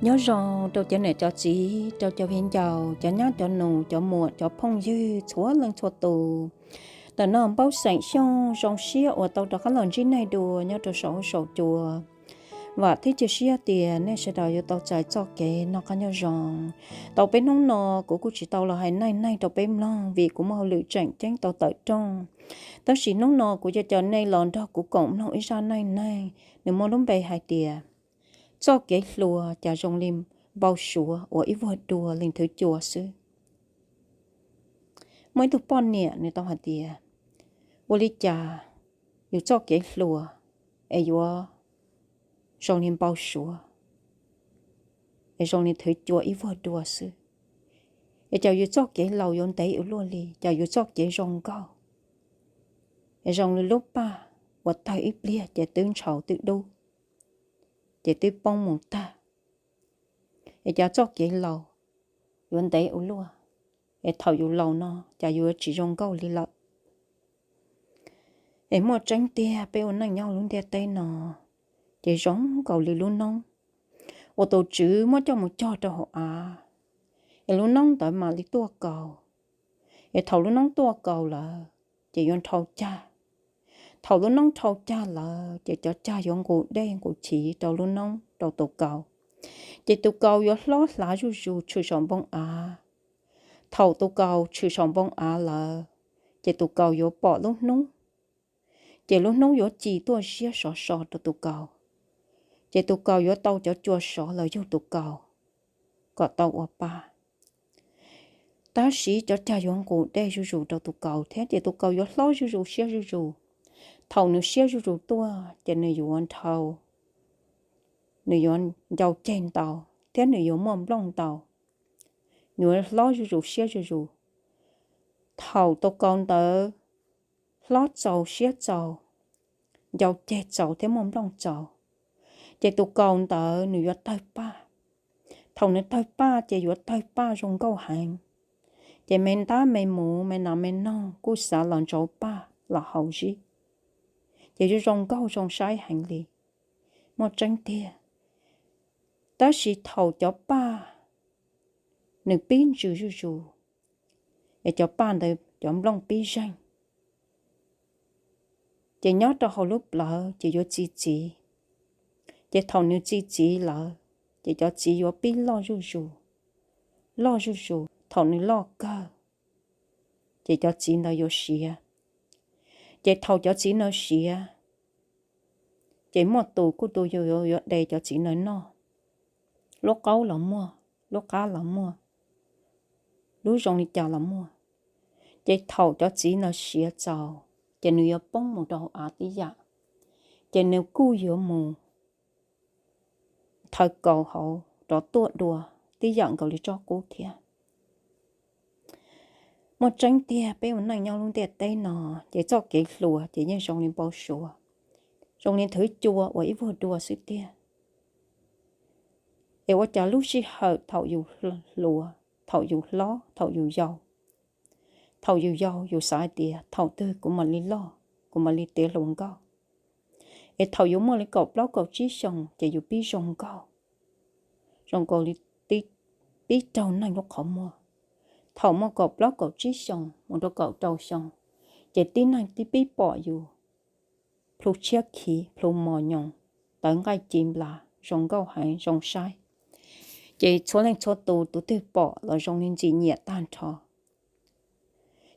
Nyob zoo rau cov niam cov txiv, rau cov viv ncaus, cov nyab cov nus, cov muam cov phooj ywg txhua leej txhua tus. Ntawm no Npauj Xeem Xyooj zoo siab uas tau rov qab los ntsib nej dua nyob rau saum huab saum cua. Vam thiab cia siab tias nej sawv daws yuav tau txais txoj kev noj qab nyob zoo. Tau peb hnub no kuv kuj tsis tau los hais neej neeg rau peb mloog vim kuv muaj hauj lwm tseem ceeb tau tawm rooj. Tab sis hnub no kuv yuav coj nej los nrog kuv koom mloog ib zaj neej neeg, nws muaj lub npe hais tias txoj kev hluas cas zoo li npau suav uas ib vuag dua leej thwv cua xwb. Muaj ib tug poj niam nws tau hais tias, ua li cas yus txoj kev hluas es yuav zoo li npau suav, es zoo li thwv cua ib vuag dua xwb, es cas yus txoj kev laus yuav ntev ua luaj li, cas yus txoj kev zoo nkauj es zoo li lub paj uas tawg ib pliag ces twb ntshaus twb dub, ces twb poob mus tag, es cas txoj kev laus yuav ntev ua luaj, es thaum yus laus no cas yus yuav tsis zoo nkauj li lawm. Es muaj tseeb tiag peb ua neej nyob lub ntiaj teb no, ces zoo nkaus li lub noob uas tus tswv muab coj mus cog rau hauv av, es lub noob ntawd mam li tuaj kaus, es thaum lub noob tuaj kaus lawm ces yuav nrhau cag. Thaum lub noob nrhau cag lawm ces cov cag yuav nqus dej nqus chiv rau lub noob rau tus kaus, ces tus kaus yuav hlob hlav zuj zus tshwm saum npoo av. Thaum tus kaus tshwm saum npoo av lawm, ces tus kaus yuav pom lub hnub, ces lub hnub yuav ci tuaj ziab sov so rau tus kaus, ces tus kaus yuav tau cov cua sov los yug tus kaus kom tau ua paj. Tab sis cov cag yuav nqus dej zuj zus rau tus kaus thiab ces tus kaus yuav hlob zuj zus siab zuj zus. Thaum nws siab zuj zus tuaj ces nws yuav nrhau, nws yuav ncau ceg ntau thiab nws yuav muaj nplooj ntau, nws yuav hlob zuj zus siab zuj zus. Thaum tus kaus ntawd hlob txaus siab txaus, ncau ceg txaus thiab muaj nplooj txaus, ces tus kaus ntawd nws yuav tawg paj. Thaum nws tawg paj ces yuav tawg paj zoo nkauj heev, ces me ntab me muv me nas me noog kuj xav los ntsauv paj los haus zib, ces yuav zoo nkauj zoo saib heev li. Muaj tseeb tiag. Tab sis thaum cov paj nws pib ntsws zuj zus, es cov paj ntawd cov nplooj pib zeeg, ces nyob rau hauv lub plawv ces yuav txi txiv. Ces thaum nws txi txiv lawm, ces cov txiv yuav pib loj zuj zus, loj zuj zus. Thaum nws loj kawg, ces cov txiv ntawd yuav siav. Ces thaum cov txiv ntawd siav, ces muaj tus kuj tus yuav, yuav de cov txiv ntawd noj. Lub qaub los muaj, lub qab los muaj, lub zoo li cas los muaj. Ces thaum cov txiv ntawd siav txaus, ces nws yuav poob mus rau hauv av tib yam, ces nws kuj yuav mus thawv kaus hauv rov tuaj dua tib yam nkaus li tsob qub thiab. Muaj tseeb tiag peb ua neej nyob lub ntiaj teb no, ces txoj kev hluas ces yeej zoo li npau suav, zoo li thwv cua uas ib vuag dua xwb tiag. Es ua cas lub sij hawm thaum yus hluas, thaum yus hlob, thaum yus yau, thaum yus yau yus xav hais tias thaum twg kuv mam li loj, kuv mam li tiav hluas nkauj. Es thaum yus muaj li kaum plaub kaum tsib xyoos ces yus pib zoo nkauj, zoo nkaus li pib raug neeg lub qhov muag. Thaum muaj kaum plaub kaum tsib xyoos mus rau kaum rau xyoo, ces tib neeg tib pib pom yus plhu tshiab khiv, plhu mos nyoos, tawv nqaij ci nplas, zoo nkauj heev zoo saib. Ces txhua leej txhua tus tus twg pom los zoo li ntxim nyiam tag nrho.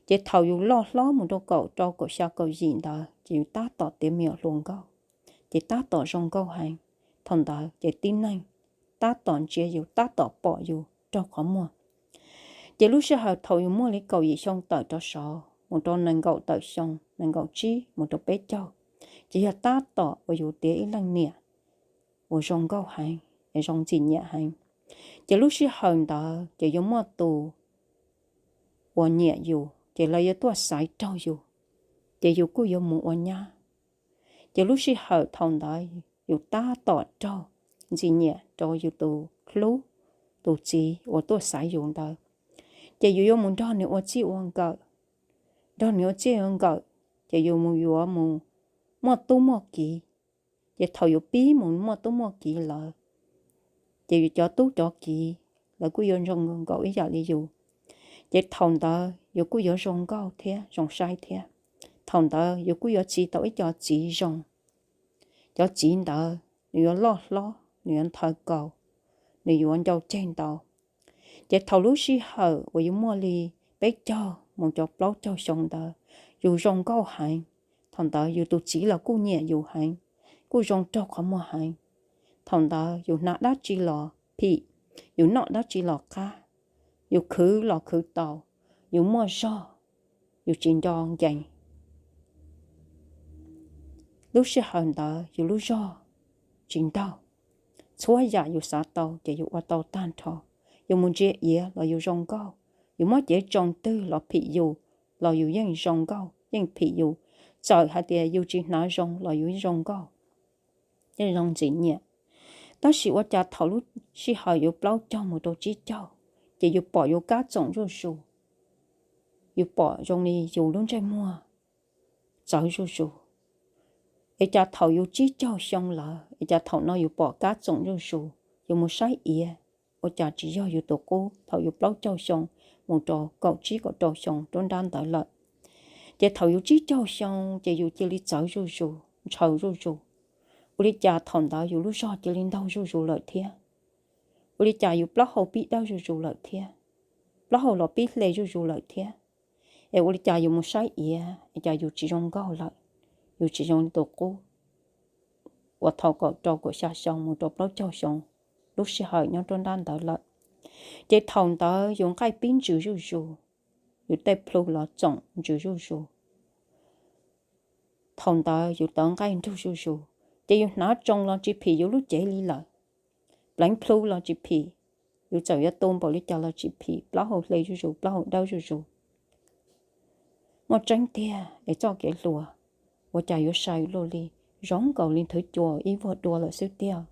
Ces thaum yus loj hlob mus rau kaum rau kaum xya kaum yim ntawd ces yus tab tom tiav me nyuam hluas nkauj, ces tab tom zoo nkauj heev. Thaum ntawd ces tib neeg tab tom ntsia yus, tab tom pom yus raug qhov muag. Ces lub sij hawm thaum yus muaj li kaum yim xyoo tawm rau saud mus rau nees nkaum tawm xyoo, nees nkaum tsib mus rau peb caug, ces yog tab tom uas yus tiav ib leej niam uas zoo nkauj heev, zoo ntxim nyiam heev. Ces lub sij hawm ntawd ces yuav muaj tus uas nyiam yus, ces lawv yuav tuaj xaiv raug yus, ces yus kuj yuav mus ua nyab. Ces lub sij hawm thaum ntawd yus tab tom raug ntxim nyiam rau yus tus hlub, tus txiv uas tuaj xaiv yus ntawd, ces yus yuav mus nrog nws ua txij ua nkawm. Nrog nws ua txij ua nkawm, ces yus mus yuav mus muaj tub muaj kiv. Ces thaum yus pib mus muaj tub muaj kiv lawm, Ces yus cov tub cov kiv lawv kuj yuav zoo nkaus ib yam li yus. Ces thaum ntawd yus kuj yuav zoo nkauj thiab zoo saib thiab. Thaum ntawd yus kuj yuav txi tau ib co txiv zoo. Cov txiv ntawd nws yuav loj hlob, nws yuav nthaw kaus, nws yuav ncau ceg ntau. Ces thaum lub sij hawm uas yus muaj li peb caug mus rau plaub caug xyoo ntawd, yus zoo nkauj heev. Thaum ntawd yus tus txiv los kuj nyiam yus heev, kuj zoo raug qhov muag heev. Thaum ntawd yus hnav dab tsi los phim, yus noj dab tsi los qab, yus khwv los khwv tau, yus muaj zog, yus tsis nco nkees. Lub sij hawm ntawd yus lub zog tsis ntaug, txhua yam yus xav tau ces yus ua tau tag nrho. Yus mus ntsia iav los yus zoo nkauj, yus muab cev tsoo twg los phim yus, los yus yeej zoo nkauj yeej phim yus. Txawm hais tias yus tsis hnav zoo los yus zoo nkauj, yeej zoo ntxim nyiam. Tab sis ua cas thaum lub sij hawm yus plaub caug mus rau tsib caug, ces yus pom yus kab txoom zuj zus, yus pom zoo li yus lub ntsej muag txawv zuj zus. Es cas thaum yus tsib caug xyoo lawm es cas thaum no yus pom kab txoom zuj zus, yus mus saib iav, ua cas tsis yog yus tus qub thaum yus plaub caug xyoo mus rau kaum tsib kaum rau xyoo rau nrab ntawd lawm. Ces thaum yus tsib caug xyoo ces yus cia li txawv zuj zus, ntshaw zuj zus. Ua li cas thaum ntawd yus lub zog cia li ntaug zuj zus lawm thiab? Ua li cas yus plaub hau pib dawb zuj zus lawm thiab? Plaub hau los pib hle zuj zus lawm thiab? Es ua li cas yus mus saib iav es cas yus tsis zoo nkauj lawm, yus tsis zoo li tus qub uas thaum kaum rau kaum xya xyoo mus rau plaub caug xyoo lub sij hawm nyob rau nrab ntawd lawm? Ces thaum ntawd yus nqaij pib ntsws zuj zus, yus tej plhu los txoom ntsws zuj zus. Thaum ntawd yus tawv nqaij nrug zuj zus, ces yus hnav tsoo los tsis phim yus lub cev li lawm. Pleev plhu los tsis phim, yus txawm yuav tu npaum li cas los tsis phim, plaub hau hle zuj zus, plaub hau dawb zuj zus. Muaj tseeb tiag es txoj kev hluas ua cas yuav sai luaj li, zoo nkaus li nthwv cua ib vuag dua lawm xwb tiag.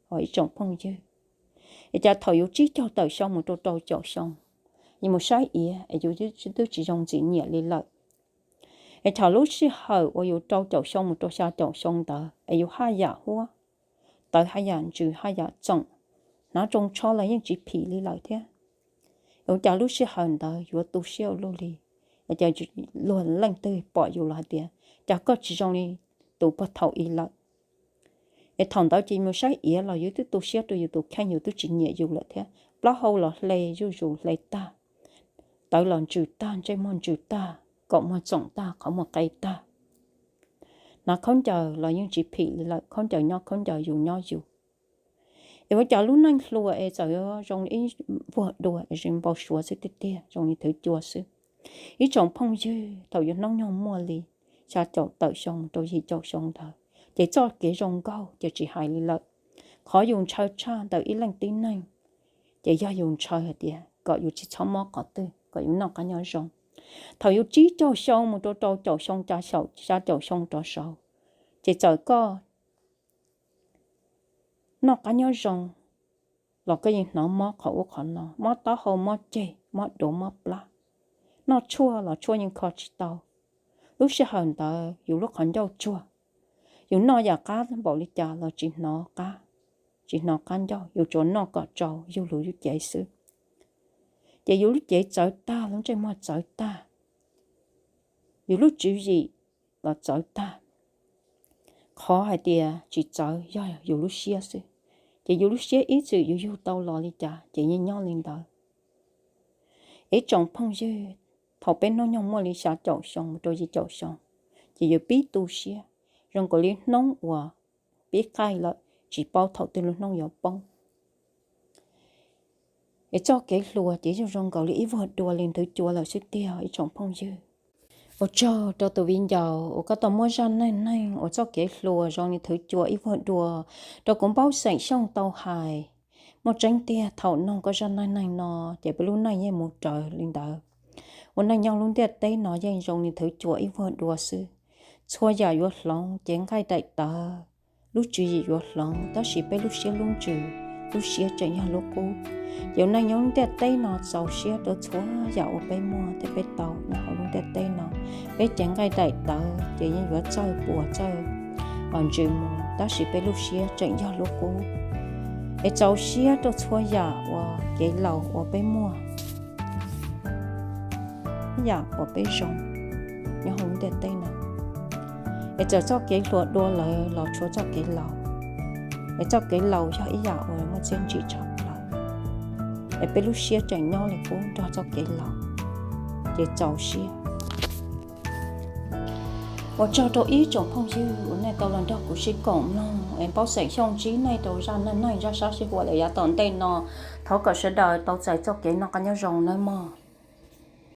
Hos ib tsoom phooj ywg, es cas thaum yus tsib caug tawm xyoo mus rau rau caum xyoo, yus mus saib iav es yus twb tsis zoo ntxim nyiam li lawm? Es thaum lub sij hawm uas yus rau caum xyoo mus rau xya caum xyoo ntawd es yus haj yam huab, tawv haj yam ntsws haj yam txoom, hnav tsoo tsho los yeej tsis phim li lawm thiab. Es ua cas lub sij hawm ntawd yuav tu siab ua luaj li? Es cas luag leej twg pom yus los hais tias, cas koj tsis zoo li tus puag thaum ub lawm? Es thaum ntawd ces mus saib iav los yus twb tu siab rau yus tus kheej, yus twb tsis nyiam yus lawm thiab. Plaub hau los hle zuj zus hle tag, tawv los ntsws tag, ntsej muag ntsws tag, kaum muag txoom tag, qhov muag qe tag. Hnav khaub ncaws los yeej tsis phim li lawm, khaub ncaws nyob khaub ncaws, yus nyob yus. Es ua cas lub neej hluas es txawm zoo li ib vuag dua es zoo npau suav xwb tiag tiag, zoo li nthwv cua xwb. Ib tsoom phooj ywg, thaum yus hnub nyoog muaj li xya caum tawm xyoo rau yim caum xyoo ntawd, ces txoj kev zoo nkauj ces tsis hais li lawm. Qhov yus ntshaw tshaj ntawm ib leej tib neeg, ces yog yus ntshaw hais tias kom yus tsis txhob mob qhov twg, kom yus noj qab nyob zoo. Thaum yus tsib caug xyoo mus rau rau caum xyoo, xya caum xyoo rov saud, ces txawm koj noj qab nyob zoo los koj yeej hnov mob qhov ub qhov no, mob taub hau, mob ceg, mob duav, mob plab. Noj tshuaj los tshuaj yeej kho tsis tau. Lub sij hawm ntawd yus lub qhov ncauj tsuag, yus noj yam qab npaum li cas los tsis hnov qab, tsis hnov qab ncauj, yus tsuas noj kom tsau yug lub cev xwb. Ces yus lub cev txawv tag, lub ntsej muag txawv tag, yus lub tswv yim los txawv tag. Qhov hais tias tsis txawv yog yus lub siab xwb, ces yus lub siab ib txwm yus yug tau los li cas ces yeej nyob li ntawd. Ib tsoom phooj ywg, thaum peb hnub nyoog muaj li xya caum xyoo mus rau yim caum xyoo, ces yus pib tu siab, zoo nkaus li hnub uas pib qaij lawm, tsis paub thaum twg lub hnub yuav poob. Es txoj kev hluas ces yeej zoo nkaus li ib vuag dua li nthwv cua lawm xwb tiag ib tsoom phooj ywg. Ua tsaug rau tus viv ncaus uas koj tau muab zaj neej neeg uas txoj kev hluas zoo li nthwv cua ib vuag dua rau kuv Npaub Xeem Xyooj tau hais. Muaj tseeb tiag, thaum noog koj zaj neej neeg no ces peb lub neej yeej mus raws li ntawd. Ua neej nyob lub ntiaj teb no yeej zoo li nthwv cua ib vuag dua xwb. Txhua yam yuav hloov ces nqaij daim tawv, lub tswv yim yuav hloov, tab sis peb lub siab lub ntsws, lub siab tseem yog lub qub. Ces ua neej nyob lub ntiaj teb no txaus siab rau txhua yam uas peb muaj thiab peb tau nyob hauv lub ntiaj teb no. Peb cev nqaij daim tawv ces yeej yuav txawj puas txawj ntsws mus, tab sis peb lub siab tseem yog lub qub. Es txaus siab rau txhua yam uas kev laus uas peb muaj, yam uas peb zoo nyob hauv ntiaj teb no. Es txawm txoj kev hluas dua lawm los tshuav txoj kev laus. Es txoj kev laus yog ib yam uas muaj txiaj ntsig tshaj plaws. Es peb lub siab tseem nyob li qub nrog txoj kev laus, ces txaus siab. Ua tsaug rau ib tsoom phooj ywg uas nej tau los nrog kuv sib koom mloog es paub xeem xyooj ntsib nej rau zaj neej neeg zaj sab sib huam lawm yav tom ntej no. Thov kom sawv daws tau txais txoj kev noj qab nyob zoo nawb mog.